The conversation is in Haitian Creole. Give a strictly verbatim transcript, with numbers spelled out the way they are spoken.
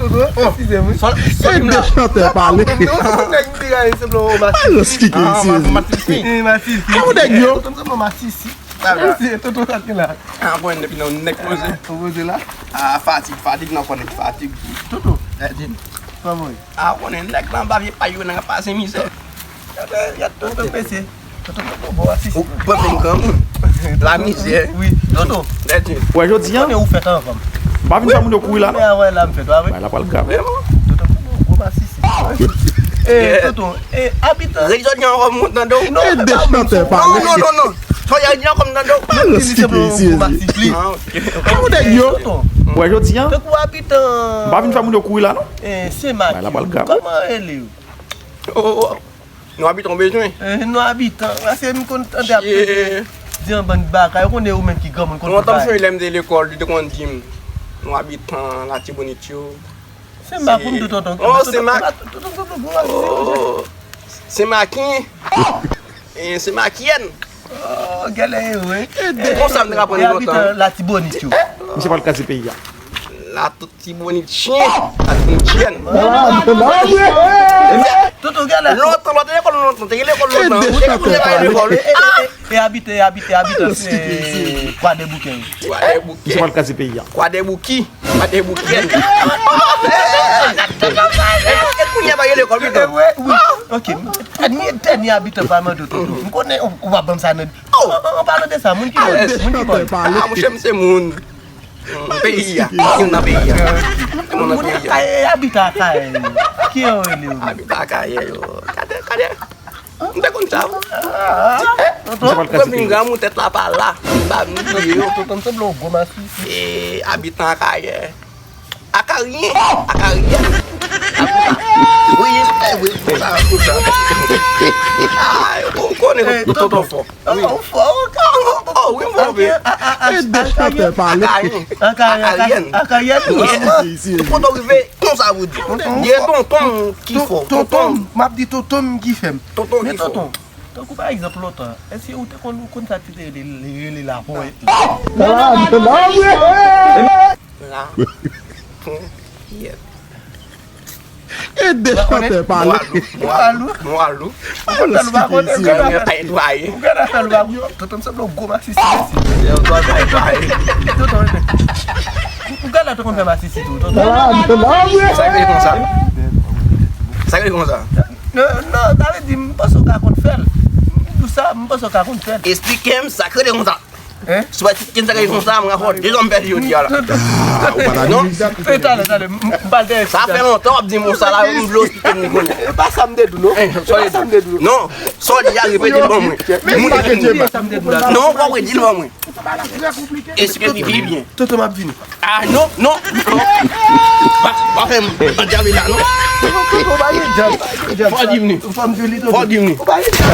Eskize m wi. Sòl, sòl. Ede chantè pale. Non, se pou nèg m te gaye, se pou masisi. Alòs ki ke isi. Masisi. Masisi. Kòman nèg yo? Toto m se pou masisi. Masisi, Toto sa ki la. A, bon, depi nan nèg poze. Ou poze la? A, fatig, fatig nan konnen fatig. Toto. Kòman? A, konnen nèg nan ba vye pa yo nan pase mizè. Gade, gade Toto pese. Toto, Toto, bon, masisi. Ou pran vin granmoun. La mizè. Wi, Toto. Gade. Wè, jodi a. Konnen ou fèt anvan m. M pa vin fè moun yo kouri la, non. Mè a wè la m fèt, wè. Bagay la pral grav. Toto, Toto, gwo masisi. E, Toto, e, abitan. Rèl jodi a ankò m tande w. Non, ede chantè pale. Non, non, non, non. Jodi a ankò m tande w. Mwen di li se pou gwo masisi. A, ok. Kòman nèg yo? Toto. Wè, jodi a. Tankou abitan. M pa vin fè moun yo kouri la, non. E, Senmak. Bagay la pral grav. Kòman rele yo? Oh, oh, oh. Nou abitan w bezwen? Eh, nou abitan. Paske m konn tande ap di yon bann bagay. Ou konnen ou menm ki granmoun konn tout bagay. Lontan m sonje lè m te lekòl, li te konn di m, nou abitan Latibonit yo. Se Mak pou m di tonton. Oh, se Mak. Tonton, tonton, tonton. Oh, se Makin. Eh, se Makièn. Oh, gèlè yo, wi. Konsa m te ka aprann lontan. Abitan Latibonit yo. Misye pral kraze peyi a. La Tibonit chen, Tibonit chen. Toto, gade la. Lontan, lontan, te lekòl lontan, te lekòl lontan. Ede chantè pale. E, e, e, e, abite, abite, abite, se Kwadèboukè. Kwadèboukè. Misye pral kraze peyi a. Kwadèbouki, Kwadèboukè. E, e, kounye a pa gen lekòl pito. E, wi, wi. Ok. Dènye, dènye abitan pa mande Toto. M konnen ou, ou pa ban m sa nan. Oh! An, an, an palan de sa, moun ki bò, moun ki bò. Ah, monchè, m se moun. Peyi a. Moun nan peyi a. Moun nan peyi a. Abitan Akayè yo. Ki yo rele yo? Abitan Akayè yo. Gade, gade. M te konn sa. Mwen vin granmoun tèt la pa la. M pa vin bliye yo. Tonton, m sanble yon gwo masisi. E, abitan Akayè. Akaryen. Akaryen. Wi, e, wi, konsa, konsa. Ah, ou konnen tonton fò. Oh, ou fò, ou fò. Oh, wi, m fò, wi. Ede chantè pale. Akaryen. Akaryen. Akaryen. Wi. Ou konnen rive konsa, ou di. Gen tonton ki fò. Tonton, m ap di tonton m ki fè m. Tonton ki fò. Men tonton, tankou pa egzanp lontan, èske ou te konn, ou konn sa ki te rele, rele laponyèt la? La. Ede chantè pale. Mwa lou, mwa lou. Ou konn fè l ou pa konnen, ou konn fè l ou pa konnen. Tonton m sanble yon gwo masisi, mesye. Tonton, ou gade la, tonton fè masisi tou, tonton. Sa k rele konsa? Sa k rele konsa? Non, non, sa vle di, m panse w ka konn fè l. M di w sa, m panse w ka konn fè l. Esplike m sa k rele konsa. Hein? Si w pa esplike m sa k rele konsa, m ka fè w dezòm pèdi jodi a la. Non? E, talè, talè, m, m ba l dèyè. Sa fè lontan w ap di m sa la, m vle w esplike m li kounye a. E pa sa m te di w, non. E pa sa m te di w. Non, sa w di a, repete l ban mwen. Moun ki di m. Non, w pa redi l ban mwen. Esplike li pi byen. Tonton, m ap vini. Ah, non, non, non. Pa, pa fè m andyave la, non. Tonton, pa gen djab, pa gen djab. Fò di m li. Fò m di li, tonton. Fò di m li. Pa gen djab.